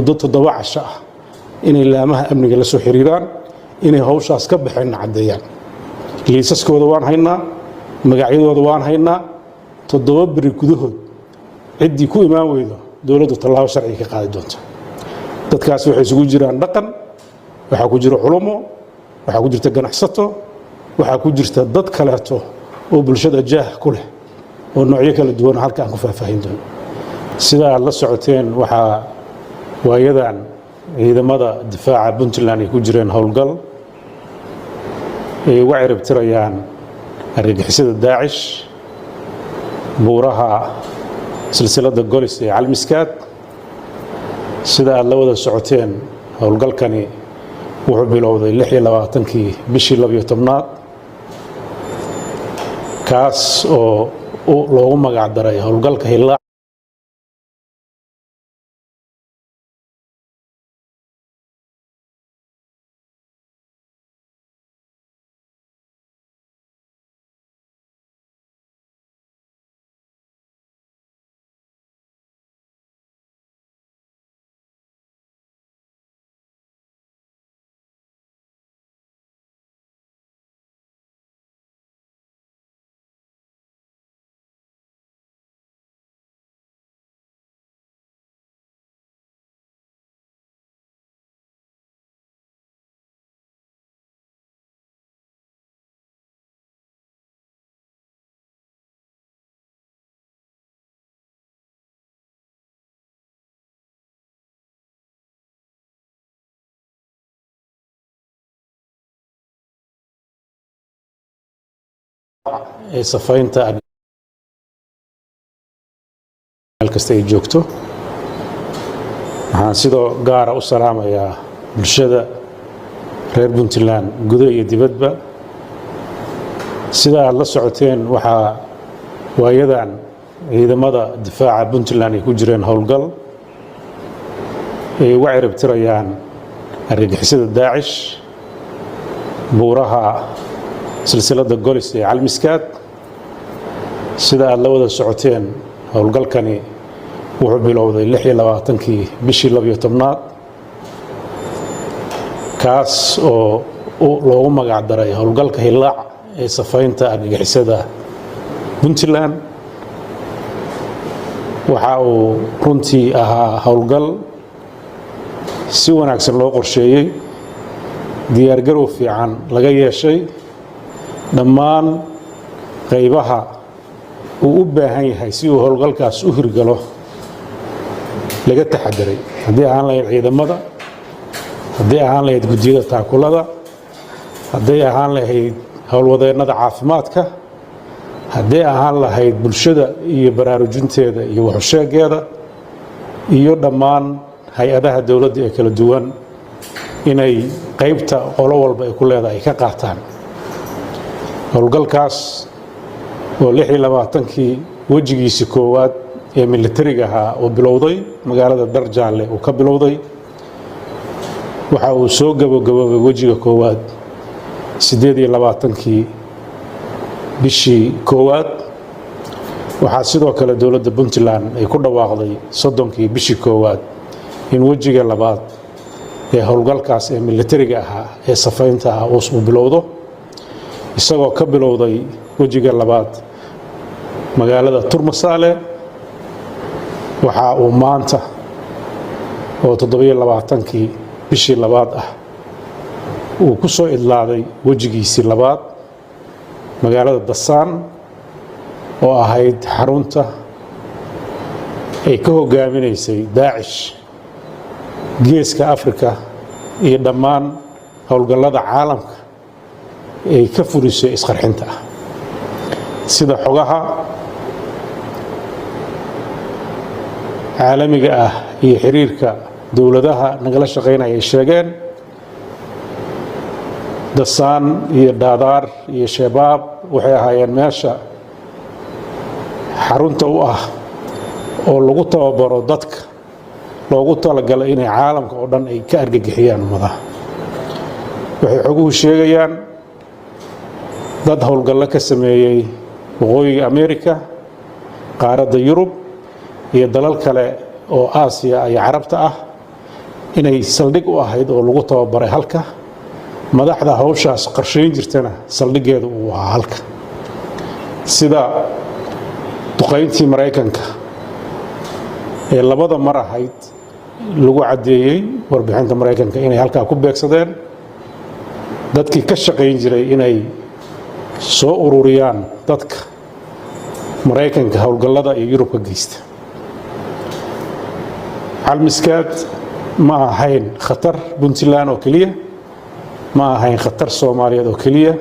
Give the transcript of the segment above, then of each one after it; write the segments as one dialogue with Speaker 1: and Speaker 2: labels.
Speaker 1: Muddo 7 casho ah inay laamaha amniga la soo xiriiraan, inay hawshaas ka baxeenna caddeeyaan. Liisaskooda waan haynaa, magacyadooda waan haynaa. 7 beri gudahood ciddii ku imaan weydo, dowladdu tallaabo sharciga ka qaadi doonta. Dadkaas waxay isugu jiraan dhaqan, waxaa ku jira culumo, waxaa ku jirta ganacsato, waxaa ku jirta dad kaleeto oo bulshada jaah ku leh oo noocyo kala duwan halka aan ku faahfaahin doono. Sida aad la socoteen, waxaa waayadan ciidamada difaaca Puntland ay ku jireen howlgal ay uga ciribtirayaan argagixisada Daacish buuraha silsiladda Golis ee Calmiskaad. Sida aad la wada socoteen, howlgalkani wuxuu bilowday 26-kii bishii 12aad, kaas oo loogu magac daray howlgalka Hilaac ee safaynta meel kasta ay joogto. Waxaan sidoo gaara u salaamayaa bulshada reer Puntland gudo iyo dibadba. Sida aad la socoteen, waxaa waayadan ciidamada difaaca Puntland ay ku jireen howlgal ay uga ciribtirayaan argagixisada Daacish buuraha silsiladda Golis ee Calmiskaad. Sida aad la wada socoteen, howlgalkani wuxuu bilowday 26-kii bishii 12aad, kaas oo loogu magac daray howlgalka Hilaac ee safaynta argagixisada Puntland. Waxa uu runtii ahaa howlgal si wanaagsan loo qorsheeyey, diyaargarow fiican laga yeeshay, dhammaan qaybaha uu u baahan yahay si uu howlgalkaas u hirgalo laga taxadaray, haddii ahaan lahayd ciidamada, haddii ahaan lahayd guddiyada taakulada, hadday ahaan lahayd howlwadeennada caafimaadka, hadday ahaan lahayd bulshada iyo baraarujinteeda iyo waxusheegeeda, iyo dhammaan hay-adaha dowladda ee kala duwan inay qaybta qolo walba ay ku leedahay ay ka qaataan. Howlgalkaas oo 26-kii wejigiisi koowaad ee militariga ahaa uu bilowday magaalada Darjaalle uu ka bilowday, waxa uu soo gabagaboobay wejiga koowaad 28-kii bishii koowaad. Waxaa sidoo kale dowladda Puntland ay ku dhawaaqday 30-kii bishii koowaad in wejiga labaad ee howlgalkaas ee militariga ahaa ee safaynta ah uu bilowdo, isagoo ka bilowday wejiga labaad magaalada Turmasaale. Waxa uu maanta oo 27-kii bishii labaad ah uu ku soo idlaaday wejigiisii labaad magaalada Dasaan, oo ahayd xarunta ay ka hogaaminaysay Daacish Geeska Afrika iyo dhammaan howlgallada caalamka ay ka furisay isqarxinta ah. Sida xogaha caalamiga ah iyo xiriirka dowladaha nagala shaqaynaya ay sheegeen, Dasaan iyo Dhaadaar iyo Shabaab waxay ahaayeen meesha xarunta u ah oo lagu tababaro dadka loogu talagalay inay caalamka oo dhan ay ka argagixiyaan ummadaha. Waxay xoguhu sheegayaan dad howlgallo ka sameeyey Waqooyiga America, qaaradda Yurub iyo dalal kale oo Aasiya iyo Carabta ah. Inay saldhig u ahayd oo lagu tababaray halka, madaxda hawshaas qorshayn jirtana saldhiggeeda uu ahaa halka. Sida duqayntii Maraykanka ee labada mar ahayd lagu caddeeyey warbixinta Maraykanka, inay halkaa ku beegsadeen dadkii ka shaqayn jiray inay soo ururiyaan dadka Maraykanka howlgallada iyo Yurub ka geysta. Calmiskaad ma ahayn khatar Puntland oo keliya, ma ahayn khatar Soomaaliyeed oo keliya,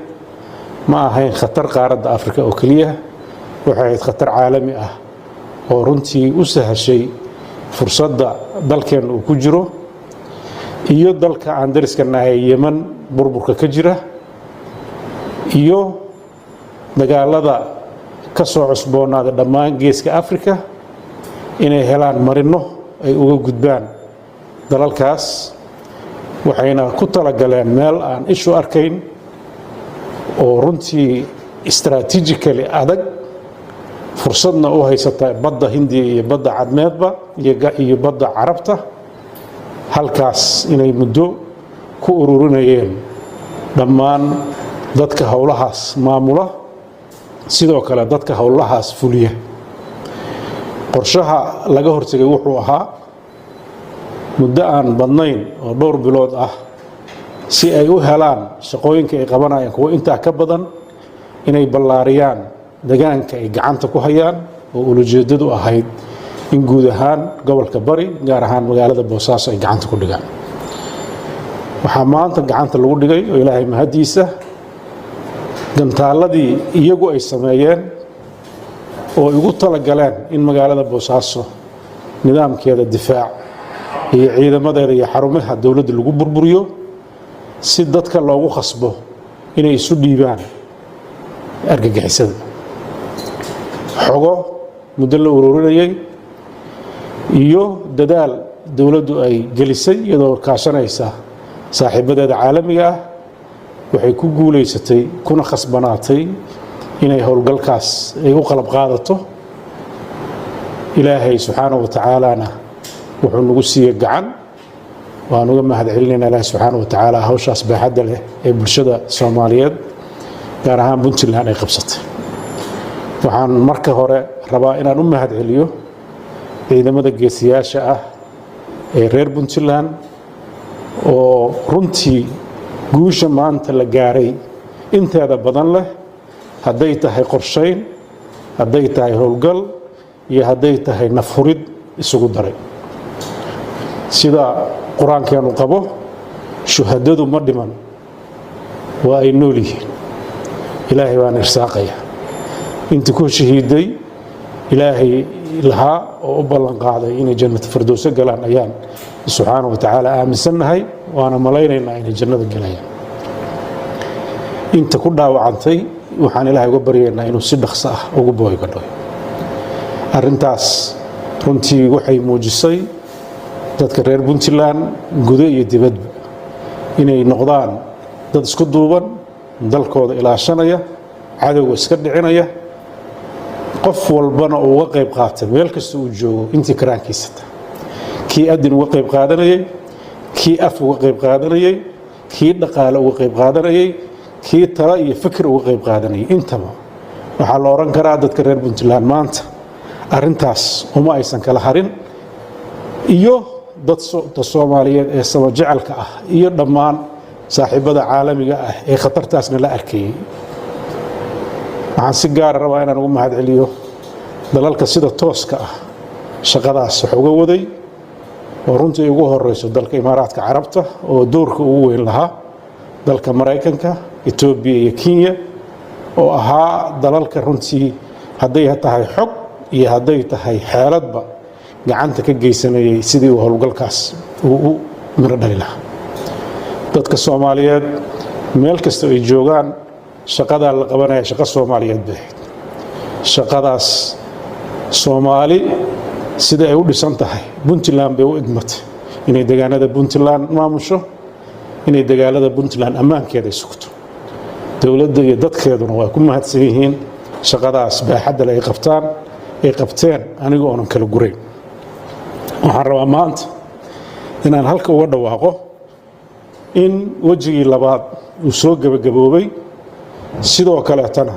Speaker 1: ma ahayn khatar qaaradda Afrika oo keliya. Waxay ahayd khatar caalami ah oo runtii u sahashay fursadda dalkeenna uu ku jiro iyo dalka aan dariska nahay, Yeman, burburka ka jira iyo dagaalada ka soo cusboonaada dhammaan Geeska Africa, inay helaan marino ay uga gudbaan dalalkaas. Waxayna ku talagaleen meel aan ishu arkayn oo runtii strategically adag, fursadna u haysata Badda Hindiya iyo Badda Cadmeedba iyo Badda Carabta. Halkaas inay muddo ku ururinayeen dhammaan dadka howlahaas maamula, sidoo kale dadka howlahaas fuliya. Qorshaha laga hortegay wuxuu ahaa muddo aan badnayn oo dhowr bilood ah, si ay u helaan shaqooyinka ay qabanayaan kuwo intaa ka badan, inay ballaariyaan degaanka ay gacanta ku hayaan, oo ulajeedadu ahayd in guud ahaan gobolka Bari, gaar ahaan magaalada Boosaaso, ay gacanta ku dhigaan. Waxaa maanta gacanta lagu dhigay oo Ilaahay mahaddiisa gantaaladii iyagu ay sameeyeen oo ay ugu talagaleen in magaalada Boosaaso nidaamkeeda difaac iyo ciidamadeeda iyo xarumaha dowladda lagu burburiyo, si dadka loogu khasbo inay isu dhiibaan argagixisada. Xogo muddo la ururinayay iyo dadaal dowladdu ay gelisay, iyadoo kaashanaysa saaxiibadeeda caalamiga ah, waxay ku guulaysatay kuna khasbanaatay inay howlgalkaas ay u qalab qaadato. Ilaahay subxaanahu wa tacaalana wuxuu nagu siiyey gacan. Waan uga mahad celinayna Ilaahay subxaanahu wa tacaala hawshaas baaxadda leh ee bulshada Soomaaliyeed, gaar ahaan Puntland, ay qabsatay. Waxaan marka hore rabaa inaan u mahad celiyo ciidamada geesiyaasha ah ee reer Puntland oo runtii guusha maanta la gaaray inteeda badan leh, hadday tahay qorshayn, hadday tahay howlgal iyo hadday tahay nafhurid isugu daray. Sida Qur-aankeenu qabo, shuhadadu ma dhiman, waa ay nool yihiin, Ilaahay baana irsaaqaya. Intii ku shahiiday, Ilaahay lahaa oo u ballan qaaday inay Jannata Fardowso galaan ayaan subxaana wa tacaala aaminsannahay, waana malaynaynaa inay jannada galayaan. Inta ku dhaawacantay, waxaan Ilaahay uga baryaynaa inuu si dhaqso ah ugu booygadho. Arrintaas runtii waxay muujisay dadka reer Puntland, gudo iyo dibadba, inay noqdaan dad isku duuban, dalkooda ilaashanaya, cadowga iska dhicinaya, qof walbana uu uga qayb qaatay meel kasta uu joogo intii karaankiisata, kii adin uga qayb qaadanayay, kii af uga qayb qaadanayay, kii dhaqaale uga qayb qaadanayay, kii tala iyo fikir uga qayb qaadanayay intaba. Waxaa la odhan karaa dadka reer Puntland maanta arrintaas uma aysan kala harin, iyo dadka Soomaaliyeed ee samajecelka ah iyo dhammaan saaxiibada caalamiga ah ee khatartaasna la arkayey. Waxaan si gaara rabaa inaan ugu mahad celiyo dalalka sida tooska ah shaqadaas wax uga waday, oo runtii ugu horeyso dalka Imaaraadka Carabta oo doorka ugu weyn lahaa, dalka Maraykanka, Etoobiya iyo Kenya, oo ahaa dalalka runtii hadday tahay xog iyo hadday tahay xeeladba gacanta ka geysanayay sidii uu howlgalkaas uu u miro dhali lahaa. Dadka Soomaaliyeed meel kasta ay joogaan, shaqadaa la qabanaya shaqo Soomaaliyeed bay ahayd. Shaqadaas Soomaali sida ay u dhisan tahay, Puntland bay u idmatay inay degaanada Puntland maamusho, inay degaalada Puntland ammaankeeda ay sugto. Dowladda iyo dadkeeduna waa ku mahadsan yihiin shaqadaas baaxadda le ay qabtaan, ay qabteen, aniga oonan kala gurayn. Waxaan rabaa maanta Inaan halka uga dhawaaqo in wejigii labaad uu soo gebagaboobay, sidoo kaleetana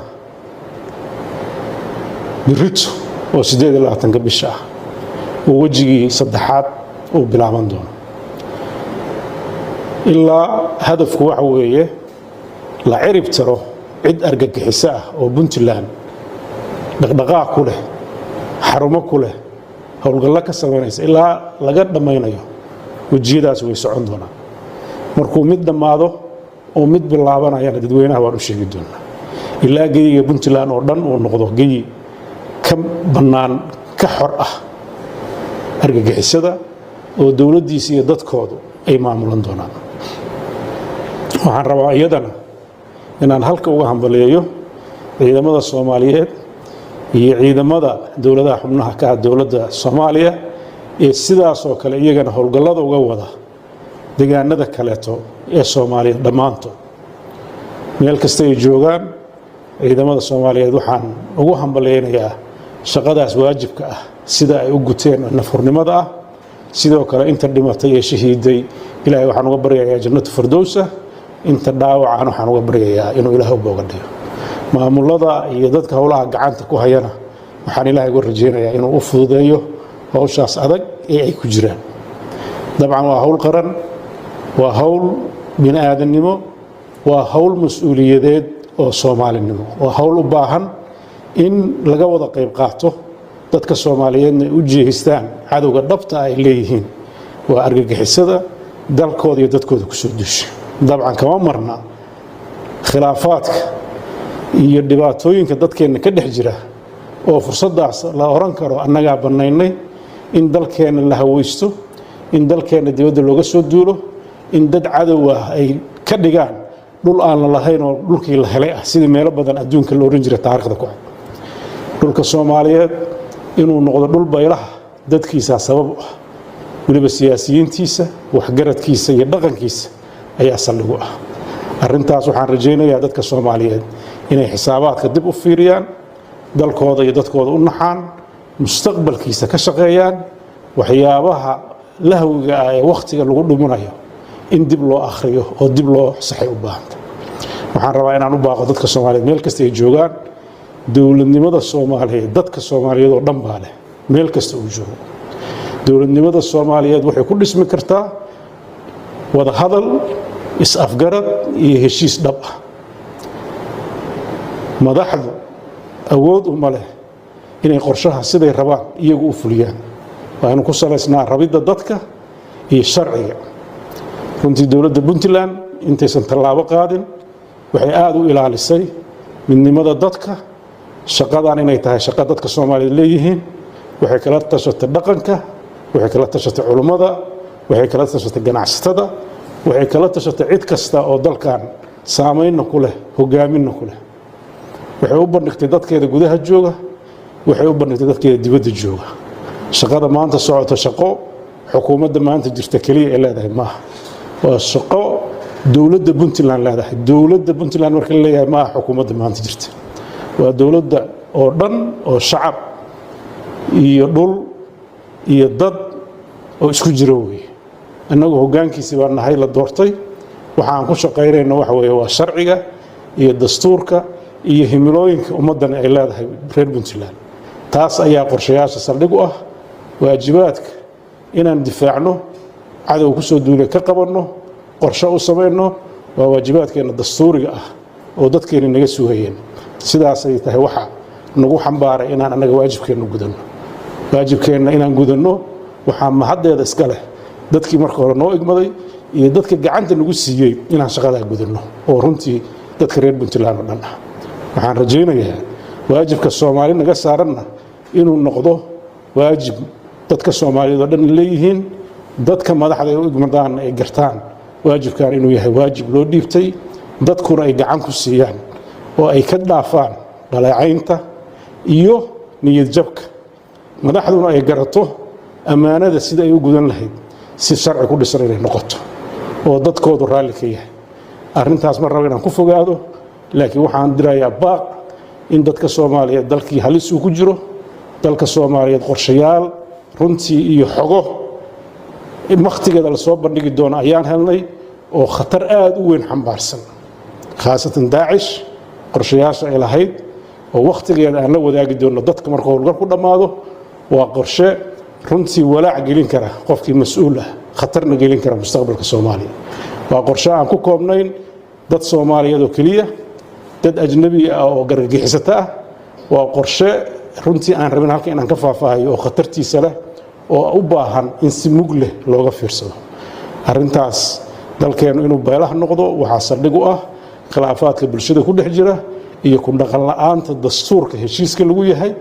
Speaker 1: birito oo 28-ka bisha ah uu wejigii saddexaad uu bilaaban doono. Ilaa hadafku waxa weeye la cirib tiro cid argagixiso ah oo Puntland dhaqdhaqaaq ku leh, xarumo ku leh, howlgallo ka samaynaysa. Ilaa laga dhammaynayo, wejiyadaas way socon doonaan. Markuu mid dhammaado oo mid bilaabanayana, dadweynaha waan u sheegi doonaa, ilaa geyiga Puntland oo dhan uu noqdo geyi ka bannaan, ka xor ah argagixisada, oo dowladdiisa iyo dadkoodu ay maamulan doonaan. Waxaan rabaa iyadana inaan halka uga hambaliyeeyo ciidamada Soomaaliyeed iyo ciidamada dowladaha xubnaha ka ah dowladda Soomaaliya ee sidaasoo kale iyagana howlgallada uga wada deegaanada kaleeto ee Soomaaliyeed dhammaantood. Meel kasta ay joogaan ciidamada Soomaaliyeed, waxaan ugu hambaleynayaa shaqadaas waajibka ah sida ay u guteen nafhurnimada ah. Sidoo kale inta dhimatay ee shahiiday, Ilaahay waxaan uga baryayaa Jannatu Fardowsa. Inta dhaawacan waxaan uga baryayaa inuu Ilaahay u booga dhigo. Maamulada iyo dadka howlaha gacanta ku hayana waxaan Ilaahay uga rajaynayaa inuu u fududeeyo howshaas adag ee ay ku jiraan. Dabcan waa hawl qaran, waa hawl bini aadannimo, waa hawl mas-uuliyadeed oo Soomaalinimo, waa hawl u baahan in laga wada qayb qaato, dadka Soomaaliyeedna ay u jeehistaan cadowga dhabta ay leeyihiin, waa argagixisada dalkooda iyo dadkooda kusoo duusha. Dabcan kama marna khilaafaadka iyo dhibaatooyinka dadkeenna ka dhex jira oo fursaddaas la oran karo annagaa bannaynay in dalkeenna la hawaysto, in dalkeenna dibadda looga soo duulo, in dad cadow ah ay ka dhigaan dhul aan la lahayn oo dhulkii la helay ah, sidii meelo badan adduunka la odhan jiray taarikhda ku cad. Dhulka Soomaaliyeed inuu noqdo dhul baylaha dadkiisaa sabab u ah, weliba siyaasiyiintiisa, waxgaradkiisa iyo dhaqankiisa ayaa saldhig u ah arrintaas. Waxaan rajaynayaa dadka Soomaaliyeed inay xisaabaadka dib u fiiriyaan, dalkooda iyo dadkooda u naxaan, mustaqbalkiisa ka shaqeeyaan, waxyaabaha lahwiga ah ee wakhtiga lagu dhuminayo in dib loo akhriyo oo dib loo saxay u baahanta. Waxaan rabaa inaan u baaqo dadka Soomaaliyeed meel kasta ay joogaan. Dowladnimada Soomaaliyeed dadka Soomaaliyeed oo dhan baa leh, meel kasta uu joogo. Dowladnimada Soomaaliyeed waxay ku dhismi kartaa wada hadal, is-afgarad iyo heshiis dhab ah. Madaxdu awood uma leh inay qorshaha siday rabaan iyagu u fuliyaan. Waa inu ku salaysnaa rabidda dadka iyo sharciga. Runtii dowladda Puntland intaysan tallaabo qaadin waxay aada u ilaalisay midnimada dadka, shaqadan inay tahay shaqo dadka Soomaaliyeed leeyihiin. Waxay kala tashatay dhaqanka, waxay kala tashatay culummada, waxay kala tashatay ganacsatada, waxay kala tashatay cid kasta oo dalkan saamaynna ku leh, hogaaminna ku leh. Waxay u bandhigtay dadkeeda gudaha jooga, waxay u bandhigtay dadkeeda dibadda jooga. Shaqada maanta socoto shaqo xukuumadda maanta jirta keliya ay leedahay maaha, waa shaqo dowladda Puntland leedahay. Dowladda Puntland marka la leeyahay, maaha xukuumadda maanta jirta, waa dowladda oo dhan oo shacab iyo dhul iyo dad oo isku jiro weeye. Annagu hoggaankiisii baa nahay la doortay. Waxa aan ku shaqaynayno waxa weeye waa sharciga iyo dastuurka iyo himilooyinka ummaddan ay leedahay reer Puntland. Taas ayaa qorshayaasha saldhig u ah. Waajibaadka inaan difaacno cadow kusoo duulay, ka qabanno, qorshe u samayno, waa waajibaadkeenna dastuuriga ah oo dadkeenna naga sugayeen. Sidaasay tahay waxa nagu xambaaray inaan annaga waajibkeenna gudanno. Waajibkeenna inaan gudanno waxaa mahaddeeda iska leh dadkii marka hore noo igmaday iyo dadka gacanta nagu siiyey inaan shaqadaa gudanno, oo runtii dadka reer Puntland oo dhan ah. Waxaan rajaynayaa waajibka Soomaali naga saaranna inuu noqdo waajib dadka Soomaaliyeed oo dhan leeyihiin, dadka madaxda ay u igmadaanna ay gartaan waajibkan inuu yahay waajib loo dhiibtay, dadkuna ay gacan ku siiyaan oo ay ka dhaafaan dhaleecaynta iyo niyad jabka, madaxduna ay garato ammaanada sida ay u gudan lahayd si sharci ku dhisan inay noqoto oo dadkoodu raalli ka yahay. Arrintaas ma rabo inaan ku fogaado, laakiin waxaan dirayaa baaq in dadka Soomaaliyeed dalkii halis uu ku jiro, dalka Soomaaliyeed qorshayaal runtii iyo xogo Wakhtigeeda lasoo bandhigi doono ayaan helnay oo khatar aada u weyn xambaarsan, khaasatan Daacish qorshayaasha ay lahayd oo wakhtigeeda aan la wadaagi doono dadka marka howlgal ku dhammaado. Waa qorshe runtii walaac gelin kara qofkii mas-uul ah, khatarna gelin kara mustaqbalka Soomaaliya. Waa qorshe aan ku koobnayn dad Soomaaliyeed oo keliya, dad ajnabi ah oo gargagixisata ah. Waa qorshe runtii aan rabin halka inaan ka faahfaahayo oo khatartiisa leh oo u baahan in si mug leh looga fiirsado arrintaas. Dalkeennu inuu beelaha noqdo waxaa saldhig u ah khilaafaadka bulshada ku dhex jira iyo ku dhaqan la'aanta dastuurka heshiiska lagu yahay.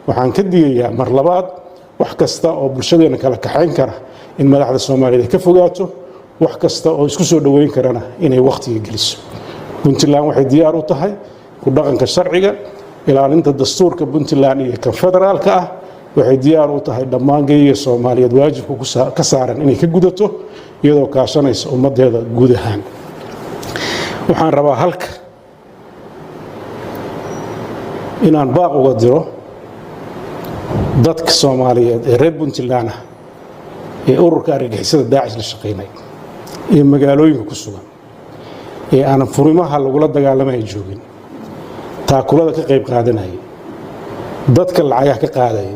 Speaker 1: Waxaan ka digayaa mar labaad wax kasta oo bulshadeena kala kaxayn kara in madaxda Soomaaliyeed ay ka fogaato, wax kasta oo isku soo dhoweyn karana inay wakhtiga geliso. Puntland waxay diyaar u tahay ku dhaqanka sharciga, ilaalinta dastuurka Puntland iyo kan federaalka ah. Waxay diyaar u tahay dhammaan geyiga Soomaaliyeed waajibka ka saaran inay ka gudato, iyadoo kaashanaysa ummaddeeda guud ahaan. Waxaan rabaa halka inaan baaq uga diro dadka Soomaaliyeed ee reer Puntland ah ee ururka argagixisada Daacish la shaqaynay, ee magaalooyinka ku sugan, ee aanan furimaha lagula dagaalamaya joogin, taakulada ka qayb qaadanayay, dadka lacagaha ka qaadayay,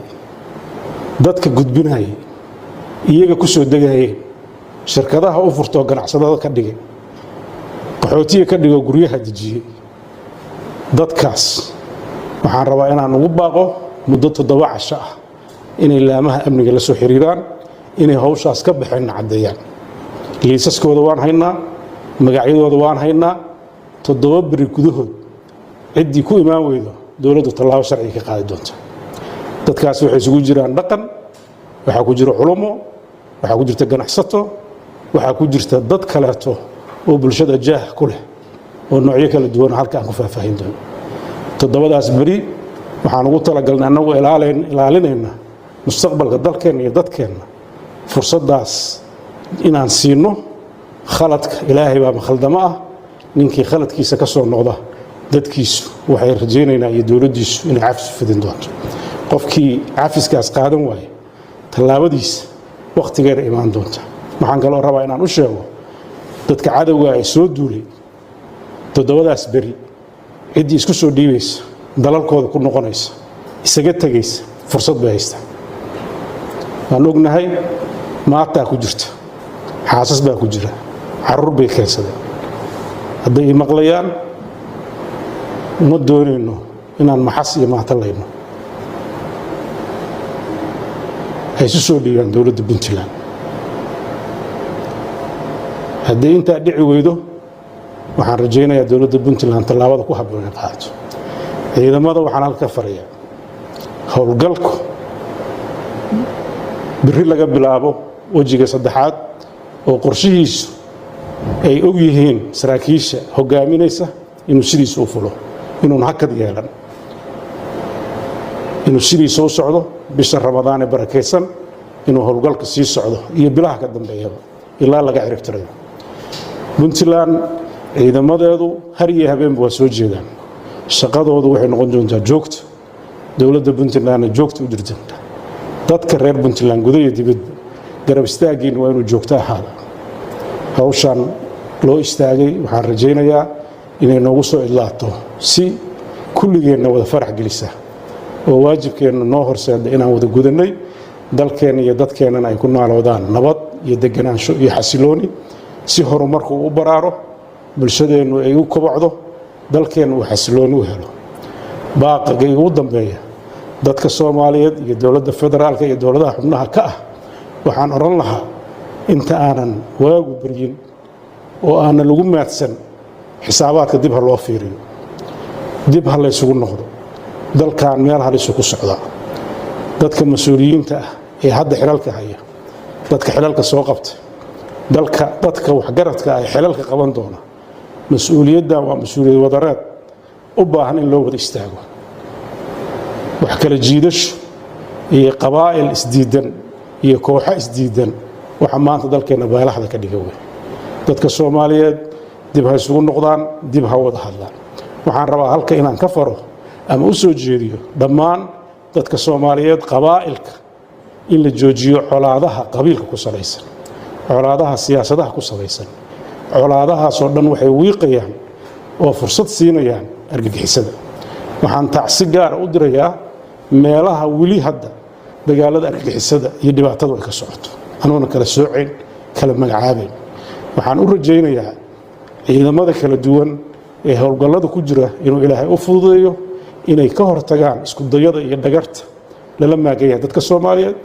Speaker 1: dadka gudbinayay, iyaga ku soo degayeen, shirkadaha u furtoo ganacsadada ka dhigay, qaxootiga ka dhigoo guryaha dejiyey. Dadkaas waxaan rabaa inaan ugu baaqo muddo 7 casho ah inay laamaha amniga la soo xiriiraan, inay hawshaas ka baxeenna caddeeyaan. Liisaskooda waan haynaa, magacyadooda waan haynaa. 7 beri gudahood ciddii ku imaan weydo, dowladdu tallaabo sharciga ka qaadi doonta. Dadkaas waxay isugu jiraan dhaqan, waxaa ku jira culumo, waxaa ku jirta ganacsato, waxaa ku jirta dad kaleeto oo bulshada jaah ku leh oo noocyo kala duwan halka aan ku faahfaahin doono. 7daas beri waxaan ugu talagalnay, annagu ilaalinayna mustaqbalka dalkeenna iyo dadkeenna, fursaddaas inaan siino. Khaladka Ilaahay baa makhaldamo ah. Ninkii khaladkiisa ka soo noqda, dadkiisu waxay rajaynaynaa iyo dowladdiisu inay cafis fidin doonto. Qofkii cafiskaas qaadan waaya, tallaabadiisa wakhtigeeda imaan doonta. Waxaan kaloo rabaa inaan u sheego dadka cadowga ay soo duulay, 7daas beri ciddii isku soo dhiibaysa, dalalkooda ku noqonaysa, isaga tegaysa, fursad bay haystaan. Waan ognahay, maataa ku jirta, xaasas baa ku jira, caruur bay keensadeen. Hadday i maqlayaan, ma doonayno inaan maxas iyo maata layno. Hay isu soo dhiibaan dowladda Puntland. Haddii intaa dhici weydo, waxaan rajaynayaa dowladda Puntland tallaabada ku habboon inay qaadato. Ciidamada waxaan halka ka farayaa howlgalku biri laga bilaabo wejiga saddexaad oo qorshihiisu ay og yihiin saraakiisha hogaaminaysa, inuu sidiisa u fulo, inuun hakad yeelan, inuu sidiisa u socdo bisha Ramadaan ee barakaysan, inuu howlgalka sii socdo iyo bilaha ka dambeeyaba ilaa laga ciribtirayo. Puntland ciidamadeedu har iyo habeenba waa soo jeedaan. Shaqadoodu waxay noqon doontaa joogta, dowladda Puntlandna joogta u jiri doontaa. Dadka reer Puntland guda iyo dibadba, garab istaaggiina waa inuu joogto ahaada. Hawshan loo istaagay waxaan rajaynayaa inay noogu soo idlaato si kulligeenna wada farax gelisa oo waajibkeenna noo horseeda inaan wada gudannay, dalkeenna iyo dadkeennana ay ku naaloodaan nabad iyo deganaansho iyo xasilooni, si horumarku u baraaro, bulshadeennu ay u kobocdo, dalkeenna uu xasilooni u helo. Baaqaga ugu dambeeya dadka Soomaaliyeed iyo dowladda federaalka iyo dowladaha xubnaha ka ah waxaan odhan lahaa, inta aanan waagu beryin oo aanan lagu maadsan, xisaabaadka dib ha loo fiiriyo, dib ha laysugu noqdo. Dalkan meel halisu ku socdaa. Dadka mas-uuliyiinta ah ee hadda xilalka haya, dadka xilalka soo qabta dalka, dadka waxgaradka ah ee xilalka qaban doona, mas-uuliyaddan waa mas-uuliyad wadareed u baahan in loo wada istaago. Wax kala jiidasho iyo qabaa'il isdiidan iyo kooxo isdiidan waxa maanta dalkeenna beelaxda ka dhiga wey. Dadka Soomaaliyeed dib ha isugu noqdaan, dib ha wada hadlaan. Waxaan rabaa halka inaan ka faro ama u soo jeediyo dhammaan dadka Soomaaliyeed, qabaa'ilka, in la joojiyo colaadaha qabiilka ku salaysan. Colaadaha siyaasadaha ku salaysan, colaadahaasoo dhan waxay wiiqayaan oo fursad siinayaan argagixisada. Waxaan tacsi gaara u dirayaa meelaha weli hadda dagaalada argagixisada iyo dhibaatadu ay ka socoto, anuuna kala soocayn, kala magacaabayn. Waxaan u rajaynayaa ciidamada kala duwan ee howlgallada ku jira inuu Ilaahay u fududeeyo inay ka hortagaan iskudayada iyo dhagarta lala maagaya dadka Soomaaliyeed.